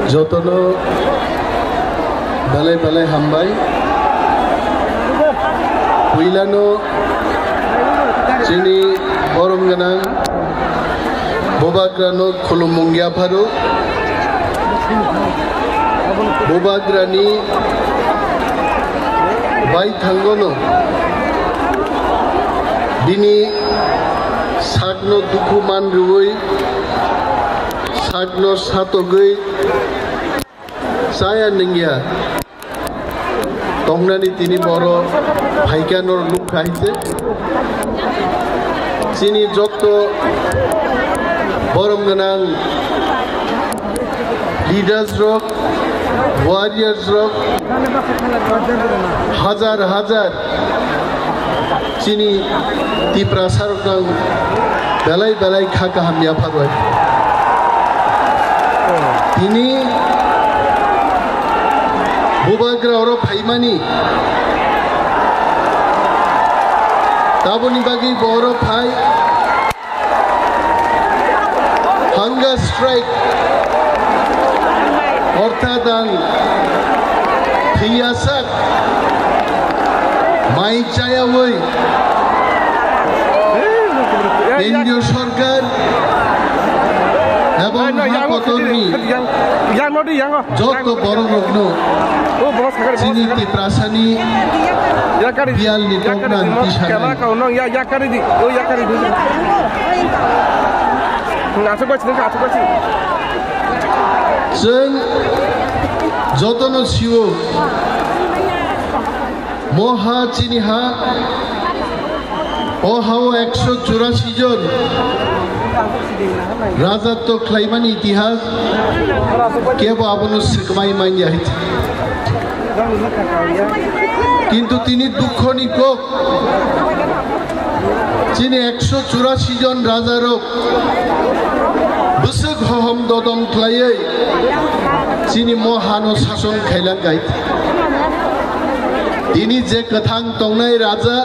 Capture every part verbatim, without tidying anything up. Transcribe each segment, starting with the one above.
Jotono belai belai hambai. Puilano chini borom gwnang Bubagrano khulumung yapharo. Bubagrani bai thangono bini sakno dukhu man rwui, sakno satogwi chaya nungya tongnani tini boro phaikha nor nukha hai se. Chini jotto borom gwnang leaders rok, warriors rok, hajar hajar chini Tiprasa rok nang belai belai kha kaham yapharwi. Tini Bubagra oro phaimani, taboni bagwi bo oro phai. Hunger strike, orthat ang thwiyasak mai chayawi kendriyo sorkar ebong ha kotorni jotto borok rokno chini Tiprasani biyalni tokna ang tisanai. Chwng jotono sio, mo ha chini ha, o ha o ekso churasi jon rajatto khlaimani itihas kebo abono swkmai manya hai. Kintu tini dukhoni kok, chini ekso churasi jon rajarok bwswk hohom dodom khlaiwi chini mo hano sason khailangkhai. Tini je kwthang tongnai raja,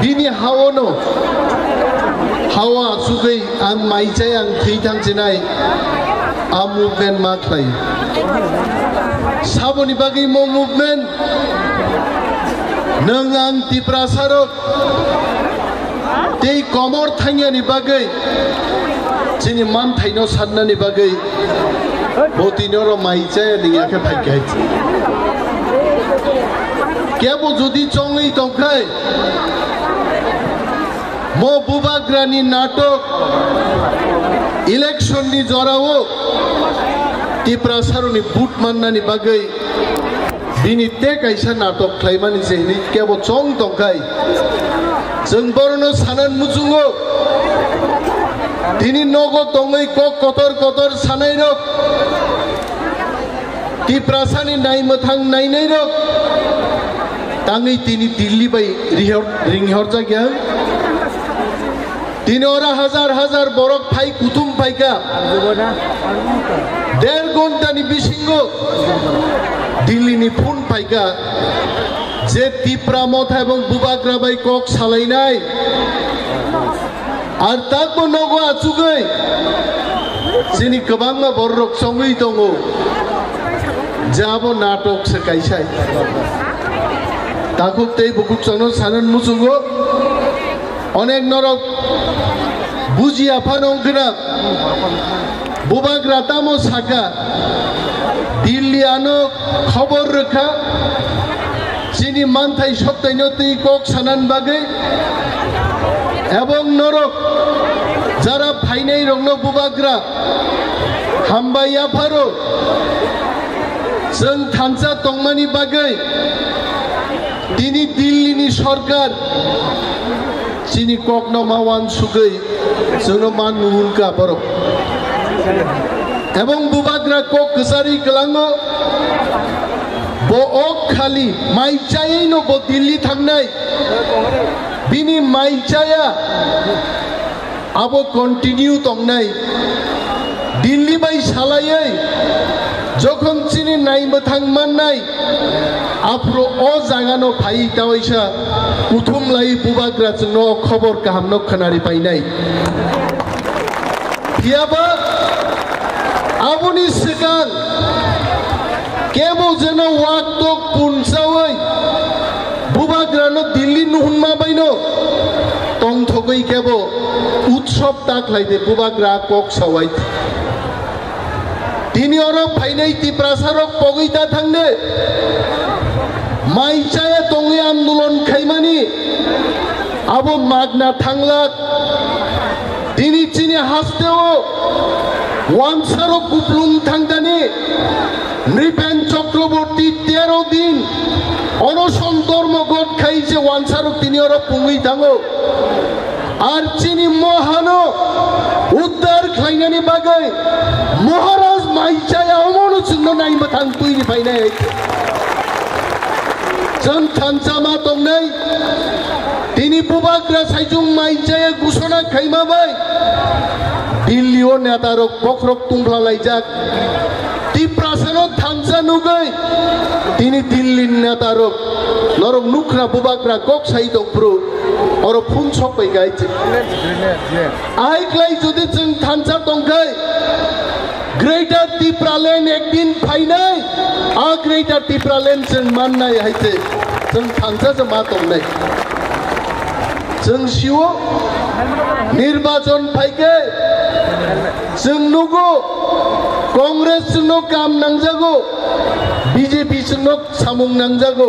bini haono, hao achugwi ang mai chai, ang thwi thang chinai, a movement ma khlai. Saboni bagwi mo movement, nwng ang Tiprasa rok tei komor thangyani bagwi, chini manthaino sannani bagwi, bo tini oro mai chaya nungya khe phaikha hai. Kebo jodi chongwi tongkhai, mo Bubagrani natok, election ni jorao Tiprasarokni vote mannani bagwi bini tei kaisa natok khlaimani se hinwi kebo chong tongkhai. Chwng borokno sanan muchungo, tini nogo tongwi kok kotor kotor sanairok, Tiprasani naimwthang nainairok tangwi tini Delhi bai rihor-, ringhorjakya. Tini ora hajar hajar borok phai kuthum phaikha. Der ghontani bisingo Delhi ni phone phaikha je Tipra Motha ebong Bubagra bai kok salainai. Ar takbo nogo achugwi chini kwbangma bororok chongwi tongo je abo natok se kaisai. Takhuk tei bukhuk chwngno sanan muchungo. Onek norok bujiya phano wngkhwna, Bubagra tamo sakha, Delhi ano khobor rwkha, chini manthai soktaino twi kok sanan bagwi, ebong norok jara phainai rokno Bubagra hambai yapharo, chwng thansa tongmani bagwi tini Delhi ni sorkar chini kokno ma wansugwi chwngno man nuhulka borok. Ebong Bubagra kok kwcharwi kwlango, bo ok khali mai chaywi no bo Delhi thangnai, bini mai chaya abo continue tongnai. Delhi bai salaiwi jokhon chini naimwthang mannai, aphuru o jagano phai tawaisa kuthum lai Bubagra chwngno khobor kahamno khwnari painai. Phiyaba aboni Kebo jeno wak tok punsawi bubagrano Delhi nuhunma baino tongthogwi kebo utsob ta khlaide bubagra kok sawai. Tini oro phainai Tiprasarok pogwi ta thangde mai chaya tongwi andolon khaimani abo magna thanglak. Tini chini hasteo wansarok kuplung thangdani Nripen Chakraborty tero din onoson dormo got khai je wansarok tini oro pungwi thango. Ar chini mohano uddar khlainani bagwi Maharaj mai chaya omono chwngno nai mwthang twi ni phainai. Chwng thansa ma tongnai. Tini bubagra saichung mai chaya gusona khaima bai Delhi o neta rok bokhorok tungphla laijak. Tiprasano thansa nugwi tini Delhi neta rok norok nukra bubagra kok sai tong phuru oro phun sok bai gai. Ai klai jodi chwng thansa tongkhai Greater Tipraland ekdin phainai, a Greater Tipraland chwng mannai hai se chwng thansa se ma tongnai. Chwng sio nirbachon phaikhe chwng nugo Congress chwngno kam nangjago, B J P chwngno samung nangjago,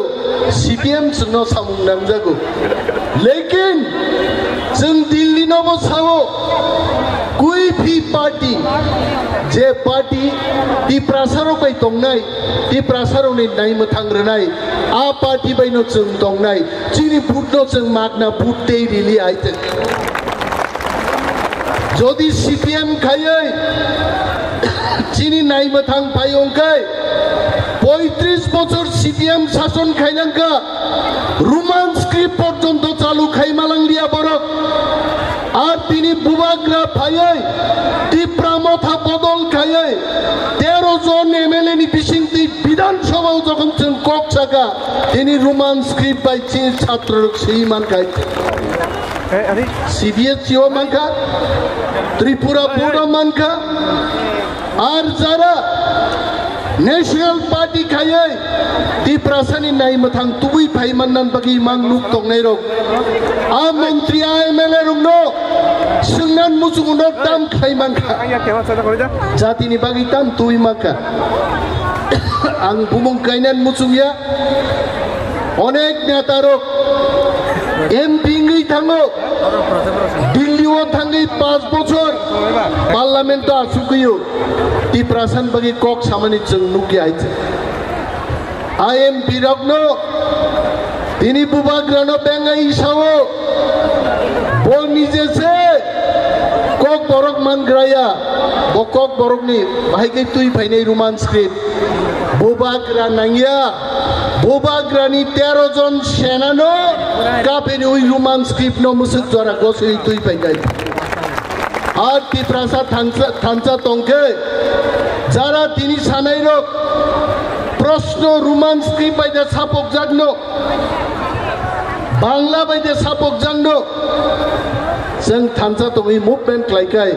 C P M chwngno samung nangjago. Lekin chwng Delhi no bo sao, kui phi party, je party Tiprasa rok bai tongnai, Tiprasa rok ni nai mwthang rwnai, a party bai no chwng tongnai, chini vote no chwng magna vote tei rili ai te. Jodi C P M khaiwi chini nai mwthang phai ongkhai, poitris bochor C P M sason khainangkha, Roman script porjonto chalu khai malang liya borok. Ar tini bubagra phaiwi Tipra Motha bodol khaiwi tero jon M L A ni bising twi Bidhan Sabha o jokhon chwng kok saka, tini Roman script bai chini chhatro rok swi mankha. C B S E o mankha, Tripura Board o mankha, ar jara National Party khaiwi Tiprasani nai mwthang tubui phai mannan bagwi mang nuk tongnai rok, a montri, a M L A rokno swngnan muchungo no tam khlai mankha, jatini bagwi tam tubui mankha. Ang bumung kainan muchungya. Onek neta rok M P wngwi thango, Delhi o thangwi panch bochor parliament o asugwi o, Tiprasan bagwi kok samani chwng nukya hai se. A M P rokno tini bubagrano bengai sao, bo nije se kok borok mangraya, bo kok borokni bahai khe twi phainai Roman script. Bubagra nangya, bubagrani tero jon senano kapeni ui Roman script no musuk jora gosui twi paikai. Ar Tiprasa thansa, thansa tongkhe, jara tini sanai rok proshno Roman script bai da sapok jakno. Bangla bai de sapok jangno. Chwng thansa tongwi movement khlaikai.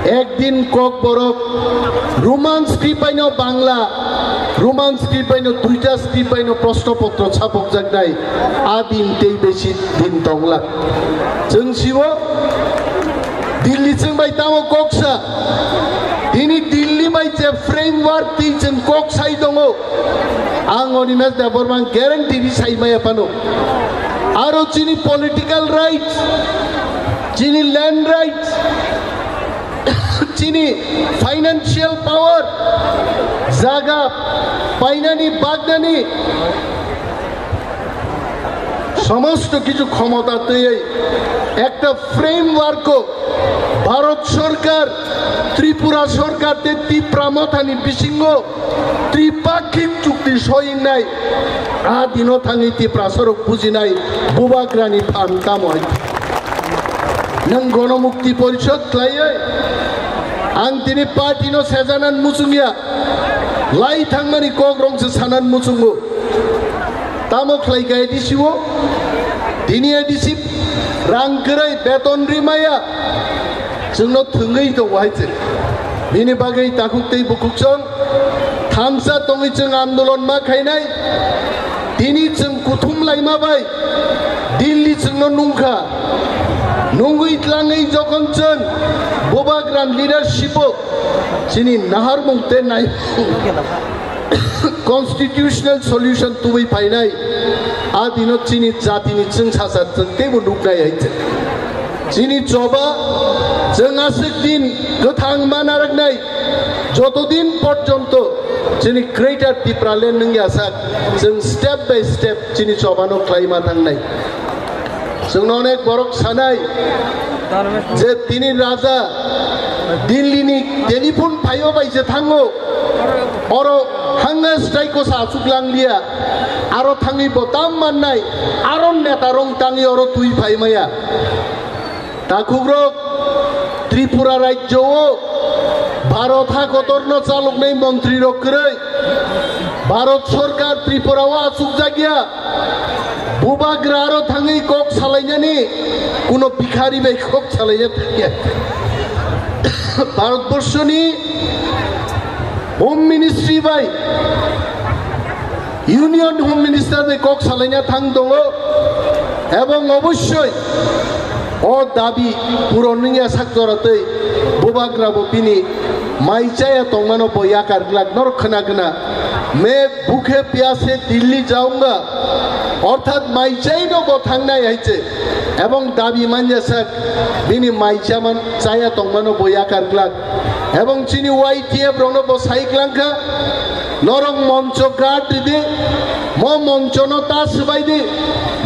Ekdin kok borok Roman script baino Bangla, Roman script baino duita script baino proshno potro sapok jaknai. A din tei besi din tongla. Chwng sibo Delhi chwng bai tamo koksa. Tini Delhi bai je framework twi chwng kok sai tongo. Ang Animesh Debbarma guarantee ri sai maya phano. Aro chini political rights, chini land rights, chini financial power, jaga painani, bagnani, somosto kichu khomota twiwi ekta framework o Bharat Sorkar, Tripura Sorkar tei Tipra Mothani bisingo tripakhik chukti soingnai, a dino thangwi Tiprasa rok bujinai bubagrani phan tamo hai. Nwng Gonomukti Porishod khlaiwi ang tini party no sejanan muchungya, lai thangmani kok rong se sanan muchungo. Tamo khlai kha A D C o? Tini A D C rang kwrwi beton ri maya. Chwngno thwngwi tongo hai se. Bini bagwi takhuk tei bukhuk chwng Thansa tongwi chwng andolon ma khainai, tini chwng kuthum laima bai Delhi chwngno nungkha. Nungwi tlangwi jokhon chwng Bubagra leadership-o chini naharmung tei nai constitutional solution tubui phainai, a dino chini jatini chwng sasa chwng teibo nuknai hai chwng. Chini choba chwng aswk din kwthang ma narwknai, joto din porjonto chini Greater Tipraland wngya sak, chwng step by step chini chobano khlaima thangnai. Chwngno onek borok sanai je tini raja Delhi ni telephone phaio bai se thango, oro hanga strike ko sa achuk lang liya, aro thangwi bo tam mannai, aro neta rong tangwi oro twi phai maya. Takhukrok, Tripura rajyo o Bharat ha kotorno chaloknai montri rok kwrwi. Bharat sorkar Tripura o achukjakya. Bubagra aro thangwi kok salainani kuno bikhari bai kok salaina thangya. Bharat borshoni Home Ministry bai Union Home Minister bai kok salaina thang tongo, ebong obossoi o dabi puron wngya sak jora tei Bubagra bo bini mai chaya tongmano bo yakar glak norok khna gna, "Main bhukhe pyase Delhi jaunga," orthat mai chaino bo thangnai hai se, ebong dabi manya sak bini mai chaman chaya tongmano bo yakar glak, ebong chini Y T F rokno bo sai glangkha. Norok moncho guard ridi, mo moncho no ta swbai di,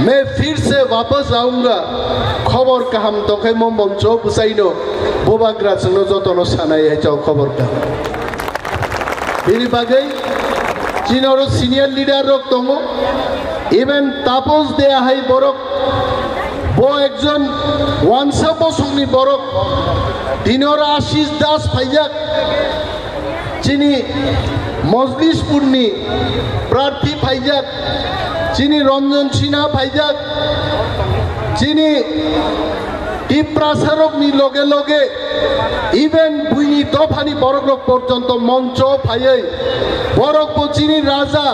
"Main phir se wapas aunga." Khobor kaham tongkhai mo moncho bwsai no, Bubagra chwngno jotono sanai hai chao khobor kaham. Bini bagwi chini oro senior leader rok tongo, even Tapos Dea hai borok, bo ekjon wansa bosongni borok, tini oro Ashish Das phaijak. Chini Mojlispurni prarthi phaijak, chini Ranjan Sinha phaijak, chini Tiprasarokni loge loge even buini dophani borokrok porjonto moncho phaiwi borokbo chini raja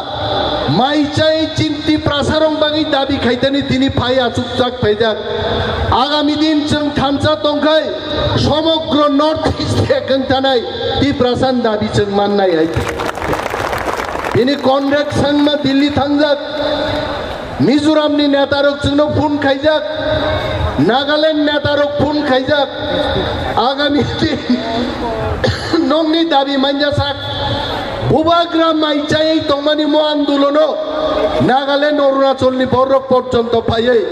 mai chai chin Tiprasarok bagwi dabi khaitani tini phai achukjak phaijak. Agami din chwng thansa tongkhai somogro North East ekeng tanai Tiprasan dabi chwng mannai hai. Bini Conrad Sangma Delhi thangjak, Mizoramni netarok chwngno phone khaijak, Nagaland netarok phone khaijak. Agami din nokni dabi manya sak, Bubagra mai chayai tongmani mo andolono Nagaland, Arunachalni borok porjonto phaiwi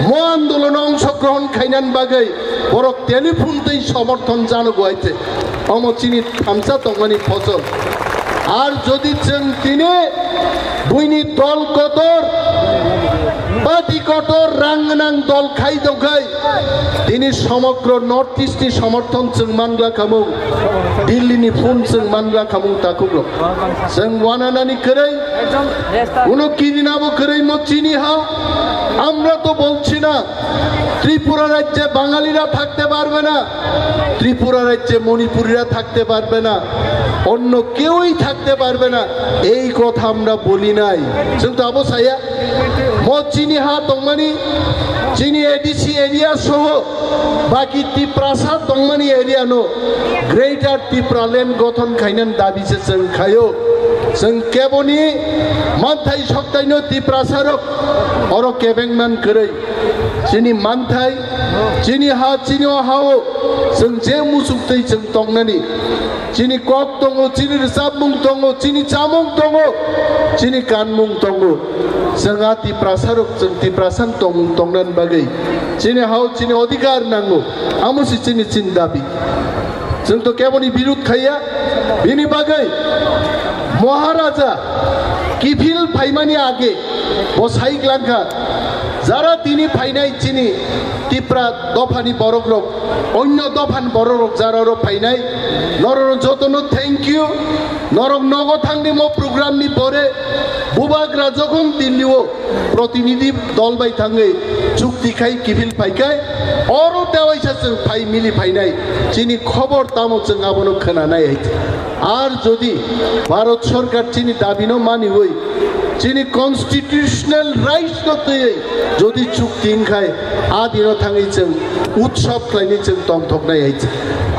mo andolono ongshogrohon khainani bagwi borok telephone tei somorthon janogo hai se. Omo chini thansa tongmani phosol. Ar jodi chwng tini buini dol kotor, party kotor, rang gwnang dol khai tongkhai, tini somogro North East ni somorthon chwng mangla khamung, Delhi ni phone chwng mangla khamung takhukrok. Chwng wananani kwrwi, kuno kirinabo kwrwi mo chini ha, আমরা তো বলছি না ত্রিপুরা রাজ্যে বাঙালিরা থাকতে পারবে না, ত্রিপুরা রাজ্যে মণিপুরিরা থাকতে পারবে না, অন্য কেউই থাকতে পারবে না, এই কথা আমরা বলি নাই। Chwng to abo saya, mo chini ha tongmani, chini A D C area soho, baki Tiprasa tongmani area no Greater Tipraland gothon khainani dabi se chwng khaio. Chwng keboni manthai soktaino Tiprasarok oro kebengman kwrwi. Chini manthai, chini ha, chini o ha-o chwng je muchuk twi chwng tongnani. Chini kok tongo, chini rwchapmung tongo, chini chamung tongo, chini kanmung tongo. Chwng a Tiprasarok, chwng Tiprasani tongmung tongnani bagwi chini ha-o chini odhikar nango. Amo se chini, chini dabi. Chwng to keboni birud khaiya. Bini bagwi Maharaja kiphil phaimani age bo sai glangkha, jara tini phainai chini Tipra dophani borokrok, onyo dophani borokrok jara oro phainai, norokno jotono thank you. Norok nogo thangni mo program ni pore Bubagra jokhon Delhi o protinidhi dol bai thangwi chukti khai kiphil phaikhai, oro tewaisa chwng phai mili phainai, chini khobor tamo chwng abono khwnanai hai. Ar jodi Bharat Sarkar chini dabino maniwi, chini constitutional rights no twiwi jodi chukti wngkhai, a dino thangwi chwng utsav khlainwi chwng tongthoknai hai.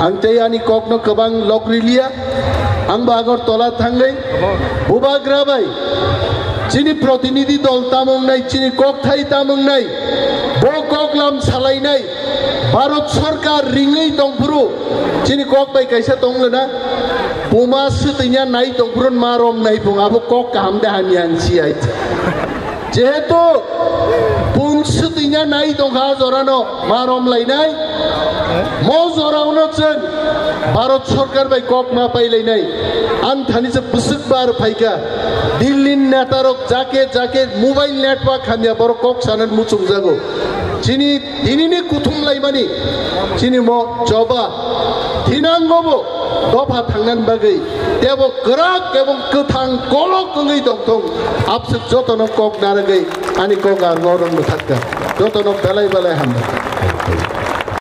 Ang tei ani kokno kwbang lok riliya, ang bo Agartala thangwi bubagra bai chini protinidhi dol tamo wngnai, chini kokthai tamo wngnai, bo koklam salainai, Bharat Sarkar ringwi tongphuru, chini kok bai kaisa tong le na, puma swtwina nai tongphuru ma rom nai phung, abo kok kaham de hamya ang si ai. Jehetu pung swtwina nai tongkha jorano ma rom lainai, mo jorano chwng Bharat Sarkar bai kok ma pai lainai. Ang thani se bwswk bar phaikha, Delhi netarok jake jake mobile network hamya borok kok sanan muchungjago. Chini Tinini kuthum laimani, chini mo choba, thinango bo dopha thangnan bagwi, tebo kwrak ebong kwthang kolok wngwi tongthong, abswk jotono kok narwgwi ani kok ang norok mwthakka, jotono belai belai hambai.